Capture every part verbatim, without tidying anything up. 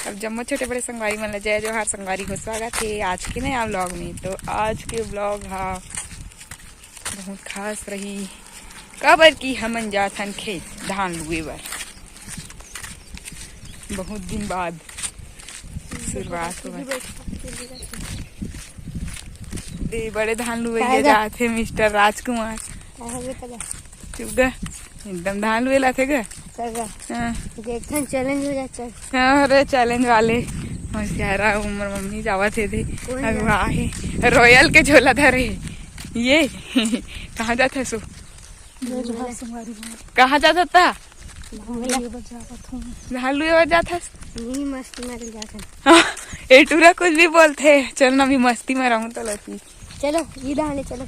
अब जम्मो छोटे बड़े संगवारी मन ला जय जोहार संगवारी हो, स्वागत हे आज के नया व्लॉग में। तो आज के व्लॉग हा बहुत खास रही, काबर कि हमन जाथन खेत धान लुए बर। बहुत दिन बाद शुरुआत हुआ। दे बड़े धान लुए जात हे मिस्टर राजकुमार। चुप गा, एकदम धान लुए लाथे गा। हाँ। एक ठन चैलेंज हो जाए, चल। हाँ, अरे चैलेंज वाले। होशियारा उमर मम्मी जावत हे दे। कोई अगुआ हे। रॉयल के झोला धरे हे। ये कहाँ जात हे सो? कहाँ जात हस ता? धान लुए बर जात हस? नहीं, मस्ती मारे जात हन। हाँ, ए टूरा कुछ भी बोलथे। चल ना, अभी मस्ती में रहूं तो लती। चलो, ये धान हे, चलो।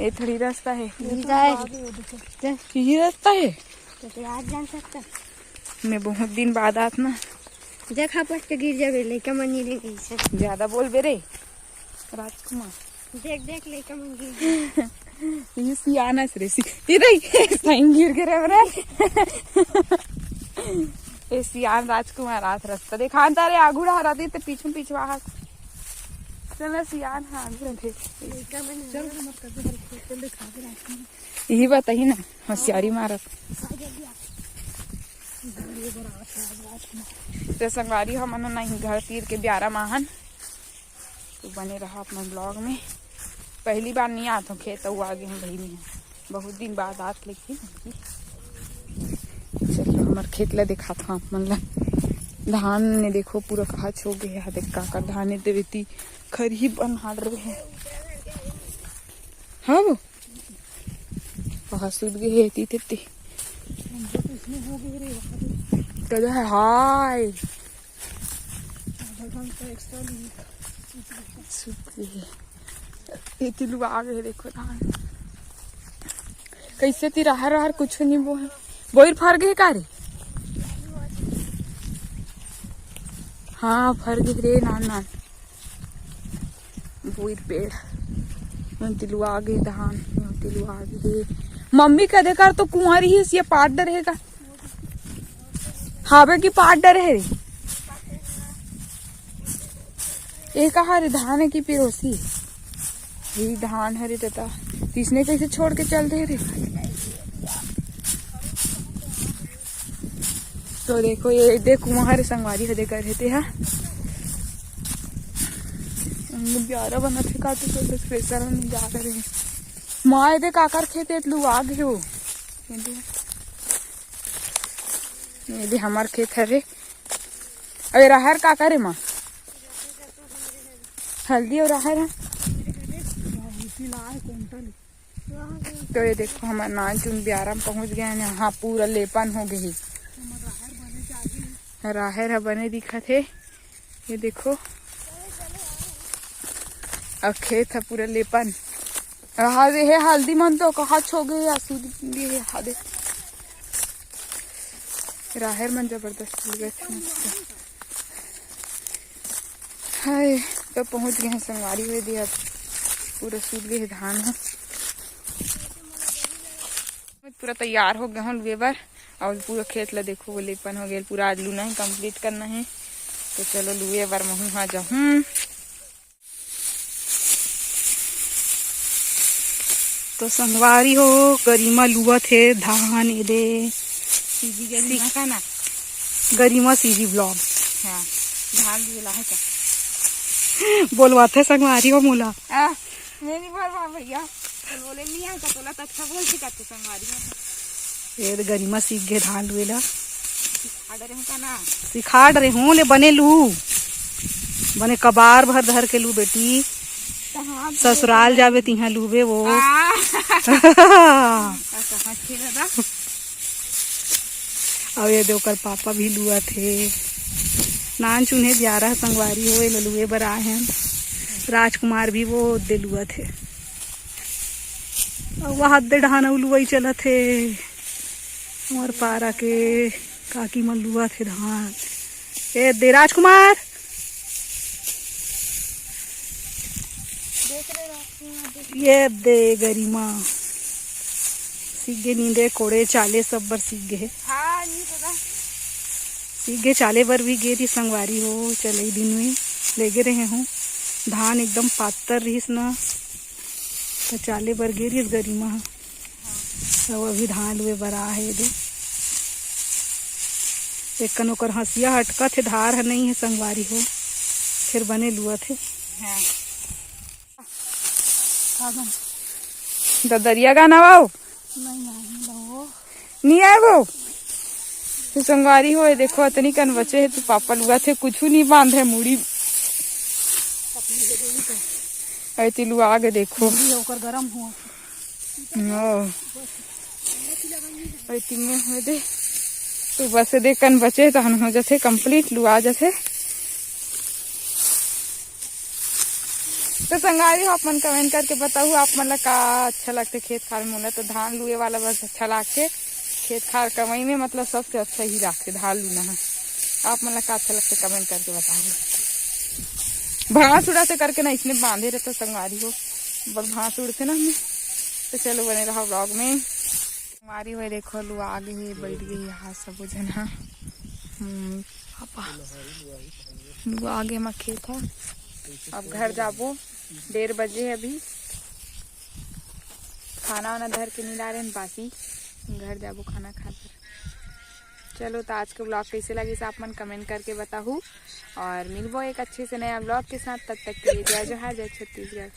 ये थोड़ी रास्ता हे। ये तो है। चल। यही रास्ता हे। तो तैं आज जान सकता। मैं बहुत दिन बाद आत ना। देख, हाँ, पट के गिर जाबे, लइका मन नहीं रहे कहीं से। ज्यादा बोलबे रे राजकुमार। देख, देख, लइका मन गिर जाबे। ये सियान अस रे, सी-, ये रे, साइन गिर गे रे हमर। ये सियान राजकुमार आत रस्ता देखान तारे, आगू रहा रहती तो पीछू पीछू आहा। चल ना सियान, हाँ, आगू रहे। लइका मन चल, मत कर दे, हर खेत दिखा दे राजकुमार। यही बात ही ना, होशियारी मारत। तो संगवारी, हमन नहीं घर तीर के बियारा माहन, तो बने रहा अपना ब्लॉग में। पहली बार नहीं आत हूँ खेत, अउ आगे हम भाई में बहुत दिन बाद आत, लेकिन चलो हमार खेत ला दिखात हूँ आप मन ला। धान ने देखो पूरा कहाच हो गए है, देख का का धान ने देवेती खरही बन हाल रहे हैं। हाँ वो वहाँ सूत गए हे, ती, ती, ती। कदा है, हाय। सूत गए हे। ये तिलुआ आ गए, देखो ना। कैसे ती राहर, राहर कुछ नहीं बोहे। बोइर फर गए का रे? हाँ, फर गए रे, नान, नान। बोइर पेड़। मन तिलुआ गे धान, मन तिलुआ गे। मम्मी कदे कर तो कुंवारी ही, ये पाट डर हे का? हावे की पाट डर हे रे। ये कहा रे, धान है कि पिरोसी? ये धान हरे तता। तीसने कैसे छोड़ के चल दे रे? तो देखो, ये देखो, वहाँ रे संगवारी हदे कर रहते हैं। प्यारा बना थे का, तो स्पेशल में जा रहे हैं। माँ, ये दे काकर खेत है, लुआ गए हो। ये दे, ये दे हमार खेत हरे। अबे राहर काकर है माँ? हल्दी और राहर है। तो ये देखो, हमारे नान चुन बियारा में पहुंच गए हैं। हाँ, पूरा लेपन हो गए हे। राहर ह बने दिखत हे। ये देखो, अब खेत ह पूरा लेपन। रहा दे हे हल्दी मन तो कहा छो गए या सूद गए हे, हा दे। राहर मन जबरदस्त लगे थे मस्त। हाय, तो पहुंच गए हैं संगवारी हो दे। अब पूरा सूत गए हे धान ह। पूरा तैयार हो गए हूँ लुए बर। और पूरा खेत ला देखो, वो लेपन हो गए, पूरा आज लूना है, कंप्लीट करना है। तो चलो लुए बर महू हाँ जाहूँ। तो संगवारी हो, गरिमा लुअत हे धान एदे। सीजी गरिमा का ना? गरिमा सीजी ब्लॉग। हाँ, धान लुए ला है का? बोलवाथे संगवारी हो मोला। आ, मैं नहीं बोलवा भैया, बोले नहीं आता तोला तो अच्छा बोल सिखाते संगवारी हो। ये तो गरिमा सीख गए धान लुए ला। सिखा डरे हूँ का ना? सिखा डरे हूँ, ले बने लू, बने कबार भर धर के लू बेटी। ससुराल जाबे तिहाँ लूबे वो। आ। कहाँ थे दादा? अब ये दे ओकर पापा भी लुआ थे। नान चुन्हे ग्यारह संगवारी हो, ये लुए बर आए हैं। राजकुमार भी वो दे लुआ थे। अब वहाँ दे डहान लुआई चलत हे। हमर पारा के काकी मन लुआ थे धान। ए दे राजकुमार। ये दे गरिमा। सीख गे नींदे कोड़े चाले सब बर सीख गे हे। हाँ, नहीं पता। सीखे चाले बर भी गे रहिस संगवारी हो, चलई दिन में लेगे रहे हूँ। धान एकदम पातर रहिस ना, तो चाले बर गे रहिस गरीमा ह। अब अभी धान लुए बर आ हे दे। एक कन ओकर हंसिया हटकत हे, धार ह नहीं हे संगवारी हो, फिर बने लुअत हे। हाँ। ददरिया गाना वाओ? नहीं आए वो। नहीं आए वो? तो संगवारी हो, ये देखो, अतनी कन बचे हे, तू पापा लुआ थे, कुछ नहीं बांध है मुड़ी। अरे, ती लुआ आगे देखो। मुड़ी ओकर गरम हुआ। ओ। अरे, तीन में हुए दे। तो बस दे कन बचे, तहन हो जाथे complete, लुआ जाथे। तो संगवारी हो, आप मन comment करके बताहू, आप मन ला का अच्छा लगथे खेत खार में। मोला तो धान लुए वाला बस अच्छा लागथे, खेत खार कमाई में मतलब सबसे अच्छा ही लागथे धान लुना ह। आप मन ला का अच्छा लगथे comment करके बताहू। भांस उड़ाथे करके ना इसने बांधे रहता संगवारी हो, बड़ भांस उड़थे ना हमें। तो चलो बने रहा vlog में। संगवारी हो देखो लुआ आगे ही बैठ गई यहाँ सब जन हा। हम्म, पापा लुआ आगे मा खेत हा। अब घर जाबो, डेढ़ बजे हे अभी। खाना वाना धर के नहीं ला रहे हैं बासी, घर जाबो खाना खा कर। चलो तो आज के vlog कैसे लगिस आप मन comment करके बताहू, और मिलबो एक अच्छे से नया vlog के साथ। तब तक के लिए जय जोहार, जय छत्तीसगढ़।